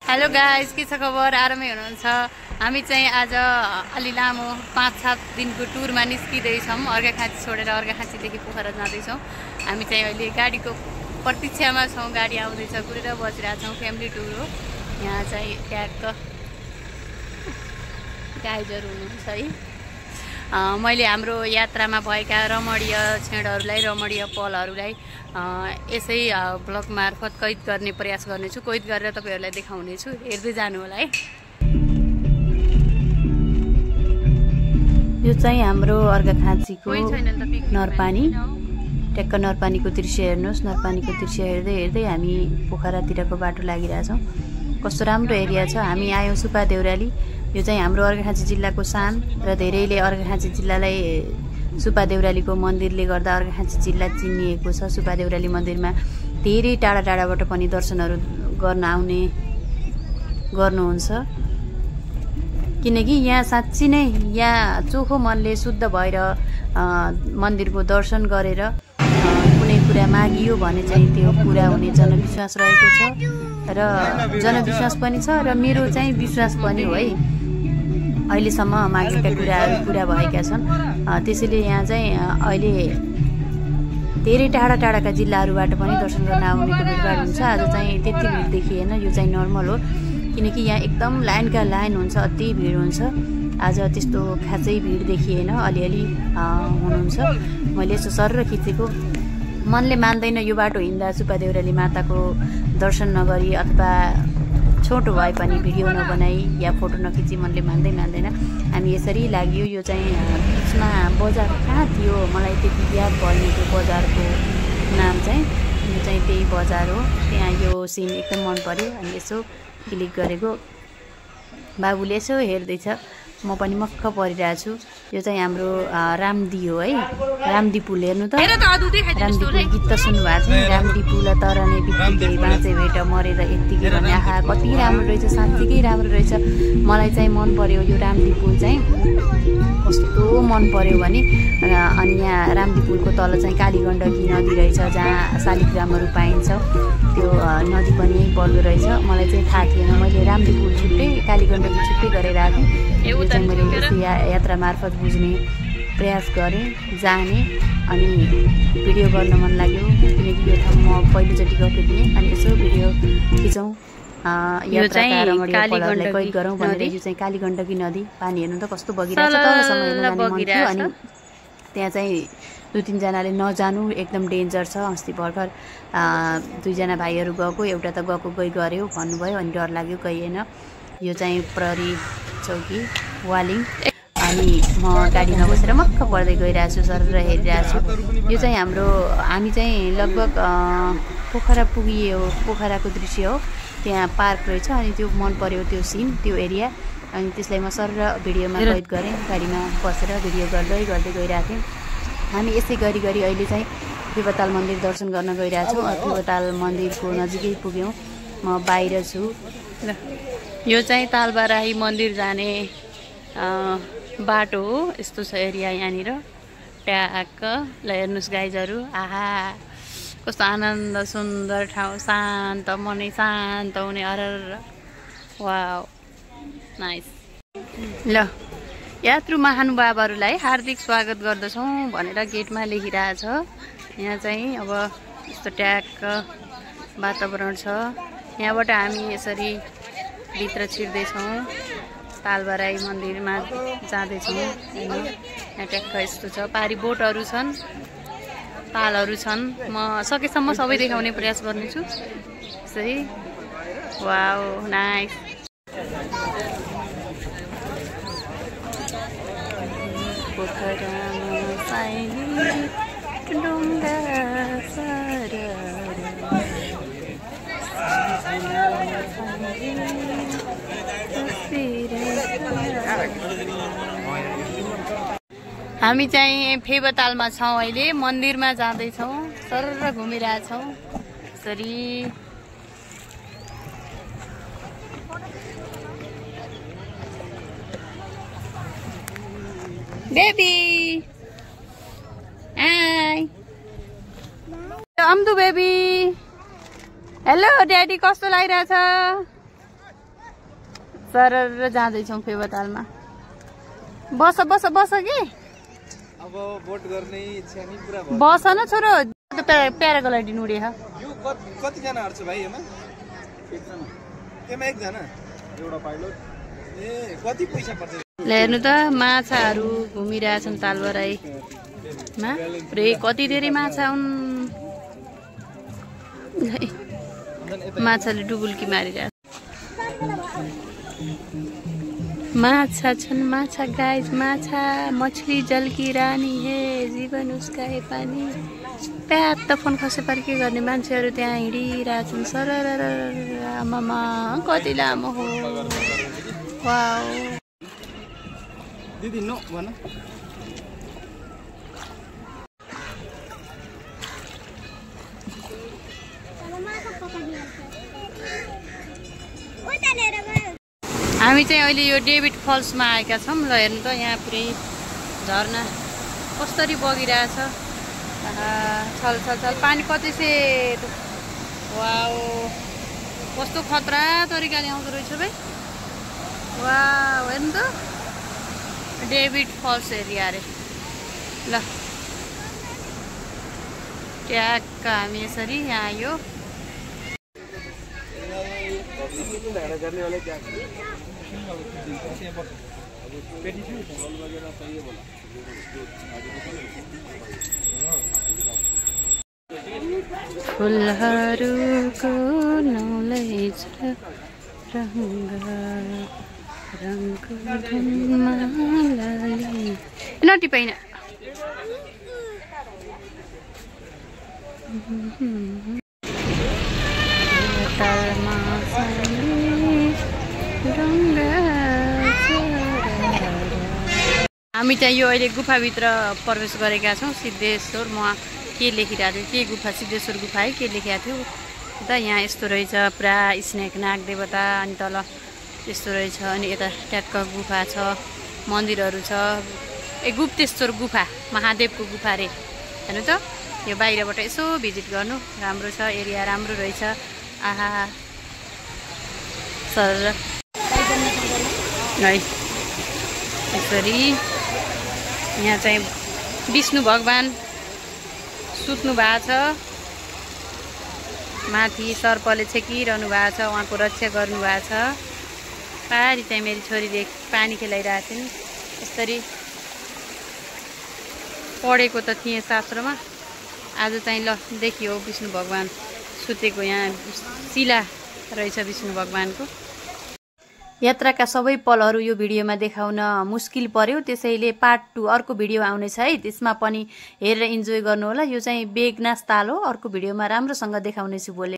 Hello guys, के छ खबर? आरामै हुनुहुन्छ? हामी चाहिँ आज अलि लामो 5-7 दिनको टुरमा निस्किँदैछौँ। अर्घाखाँची छोडेर अर्घाखाँचीदेखि पोखरा जाँदैछौँ। हामी चाहिँ अहिले गाडीको प्रतीक्षामा छौँ। गाडी आउँदैछ, कुरेर बसिरहेछौँ। फ्यामिली टुर हो। यहाँ चाहिँ ट्याक्क गाइजहरू हुनुहुन्छ है। मैले हाम्रो यात्रामा भएका रमणीय क्षणहरूलाई, रमणीय पलहरूलाई यसै ब्लग मार्फत कैद गर्ने प्रयास गर्नेछु। कैद गरेर तपाईहरुलाई देखाउनेछु। हेर्दै जानु होला है। यो चाहिँ हाम्रो अर्घाखाँचीको नरपानी, ट्याक्क नरपानीको दृश्य हेर्नुहोस्। नरपानीको दृश्य हेर्दै हेर्दै हामी पोखरातिरको बाटो लागिरहेछौँ। कस्तो राम्रो एरिया छ। हामी आयौँ सुपा देउराली। यो चाहिँ हाम्रो अर्घाखाँची जिल्लाको शान र धेरैले अर्घाखाँची जिल्लालाई सुपा देउरालीको मन्दिरले गर्दा अर्घाखाँची जिल्ला चिनिएको छ। सुपा देउराली मन्दिरमा धेरै टाढा टाढाबाट पनि दर्शनहरू गर्न आउने गर्नुहुन्छ, किनकि यहाँ साँच्ची नै यहाँ चोखो मनले शुद्ध भएर मन्दिरको दर्शन गरेर कुनै कुरा मागियो भने चाहिँ त्यो पुरा हुने जनविश्वास रहेको छ र जनविश्वास पनि छ र मेरो चाहिँ विश्वास पनि हो है। अहिलेसम्म मागेका कुराहरू पुरा भएका छन्। त्यसैले यहाँ चाहिँ अहिले धेरै टाढा टाढाका जिल्लाहरूबाट पनि दर्शन गर्न आउनेको भिडभाड हुन्छ। आज चाहिँ त्यति भिड देखिएन। यो चाहिँ नर्मल हो, किनकि यहाँ एकदम लाइनका लाइन हुन्छ, अति भिड हुन्छ। आज त्यस्तो खासै भिड देखिएन, अलिअलि हुनुहुन्छ। मैले यसो सर खिचेको, मनले मान्दैन यो बाटो हिँड्दा सुपा देउराली माताको दर्शन नगरी अथवा छोटो भए पनि भिडियो नबनाई या फोटो नखिची मनले मान्दैन। हामी यसरी लाग्यो। यो चाहिँ बिचमा बजार कहाँ थियो मलाई त्यति याद भएन त्यो बजारको नाम चाहिँ। यो चाहिँ त्यही बजार हो। त्यहाँ यो सिन एकदम मन पर्यो अनि यसो क्लिक गरेको। बाबुले यसो हेर्दैछ, म पनि मक्ख परिरहेको छु। यो चाहिँ हाम्रो रामदी हो है। रामदी पुल हेर्नु त, रामदी पुल गीत त सुन्नुभएको थियो। रामदी पुल तरने बित्तिकै बाँचे भेट मरेर यत्तिकै भन्ने। आहा कति राम्रो रहेछ, साँच्चीकै राम्रो रहेछ। मलाई चाहिँ मन पर्यो यो रामदी पुल चाहिँ। कस्तो मन पर्यो भने अनि यहाँ रामदी पुलको तल चाहिँ कालीगण्डकी नदी रहेछ, जहाँ शालिग्रामहरू पाइन्छ। त्यो नदी पनि यहीँ पर्दो रहेछ। मलाई चाहिँ थाहा थिएन। मैले रामदी पुल छुट्टै कालीगण्डकी छुट्टै गरेर आएको। यो चाहिँ मैले यात्रा मार्फत बुझ्ने प्रयास गरेँ, जाने अनि भिडियो गर्न मन लाग्यो, किनकि यो ठाउँ म पहिलोचोटि गएको थिएँ। अनि यसो भिडियो खिचौँ, यात्राका रमणीय पलहरूलाई कैद गरौँ भनेर। यो चाहिँ कालीगण्डकी नदी। पानी हेर्नु त कस्तो बगिरहेको छ। तलसम्म हेर्न जाने मन थियो। अनि त्यहाँ चाहिँ 2-3जनाले नजानु, एकदम डेन्जर छ। अस्ति भर्खर 2जना भाइहरू गएको, एउटा त गई गऱ्यो भन्नुभयो, अनि डर लाग्यो गइएन। यो चाहिँ प्रहरी चौकी वालिङ। अनि म गाडीमा बसेर मक्ख पर्दै गइरहेको छु, सर हेरिरहेको छु। यो चाहिँ हामी चाहिँ लगभग पोखरा पुगियो। पोखराको दृश्य हो। त्यहाँ पार्क रहेछ अनि त्यो मन पर्यो, त्यो सिन, त्यो एरिया। अनि त्यसलाई म सर भिडियोमा कैद गरेँ। गाडीमा बसेर भिडियो गर्दै गइरहेको थिएँ। हामी यसै गरी अहिले चाहिँ फेवाताल मन्दिर दर्शन गर्न गइरहेछौँ। फेवाताल मन्दिरको नजिकै पुग्यौँ। म बाहिर छु। यो चाहिँ तालबाराही मन्दिर जाने बाटो हो। यस्तो छ एरिया यहाँनिर ट्याक्क। ल हेर्नुहोस् गाइजहरू, आहा कस्तो आनन्द, सुन्दर ठाउँ, शान्त, मनै शान्त हुने। अरर वाउ नाइस। ल यात्रु महानुभावहरूलाई हार्दिक स्वागत गर्दछौँ भनेर गेटमा लेखिरहेछ। यहाँ चाहिँ अब यस्तो ट्याक्क वातावरण छ। यहाँबाट हामी यसरी भित्र छिर्दैछौँ। तालबाराई मन्दिरमा जाँदैछौँ। यहाँ ट्याक्क यस्तो छ। पारी बोटहरू छन्, तालहरू छन्। म सकेसम्म सबै देखाउने प्रयास गर्नेछु। यसरी वाउ नाइस। हामी चाहिँ फेवातालमा छौँ। अहिले मन्दिरमा जाँदैछौँ। सरर घुमिरहेछौँ यसरी। बेबी हाय, अम्दु बेबी हेलो। ड्याडी कस्तो लागिरहेछ? सरर जाँदैछौँ फेवातालमा। बस बस बस कि अब भोट गर्ने इच्छा नि पुरा भयो। बस न छोरो प्याराग्लाइडिङ उडे यो कति जना हर्छ भाइ एमा? एकजना एउटा पाइलट। ए कति पैसा पर्छ? हेर्नु त माछाहरू घुमिरहेछन् तालबराईमा। पुरै कति धेरै माछा हुन्। माछाले डुबुल्की मारिरहेछ। माछा छन् माछा गाइस माछा। मछली जल की रानी है जीवन उसका है पानी। प्यात फोन खसे पर के गर्ने मान्छेहरू त्यहाँ हिँडिरहेछन्। सरर आमामा कति लामो हो। वाउ दिदी नो भन। हामी चाहिँ अहिले यो डेभिड फल्समा आएका छौँ। ल हेर्नु त यहाँ पुरै झरना कसरी बगिरहेछ। छल छल छल पानी कति सेतो। वाउ कस्तो खतरा तरिकाले आउँदो रहेछ भाइ। वाउ हेर्नु त डेभिड फल्स एरिया अरे। ल ट्याक्क हामी यसरी यहाँ आयो। फुलहरूको नौलै छ रङ्ग रङको धुनमा लाली। नटिपाइन हामी चाहिँ यो अहिले गुफाभित्र प्रवेश गरेका छौँ। सिद्धेश्वर म के लेखिरहेको थियो के गुफा सिद्धेश्वर गुफा है के लेखेको थियो त यहाँ यस्तो रहेछ पुरा स्नेक नाग देवता। अनि तल यस्तो रहेछ। अनि यता ट्याक्क गुफा छ मन्दिरहरू छ। गुप्तेश्वर गुफा महादेवको गुफा रे। हेर्नु त यो बाहिरबाट यसो भिजिट गर्नु राम्रो छ। एरिया राम्रो रहेछ। आहा सर है यसरी यहाँ चाहिँ विष्णु भगवान सुत्नु भएको छ। माथि सर्पले छेकिरहनु भएको छ। उहाँको रक्षा गर्नुभएको छ। पारी चाहिँ मेरी छोरीले पानी खेलाइरहेको थिइन्। यसरी पढेको त थिएँ शास्त्रमा। आज चाहिँ ल देखियो विष्णु भगवान सुतेको। यहाँ शिला रहेछ विष्णु भगवानको। यात्राका सबै पलहरू यो भिडियोमा देखाउन मुस्किल पर्यो। त्यसैले पार्ट 2 अर्को भिडियो आउनेछ है। त्यसमा पनि हेरेर इन्जोय गर्नुहोला। यो चाहिँ बेगनास ताल हो। अर्को भिडियोमा राम्रोसँग देखाउनेछु बोले।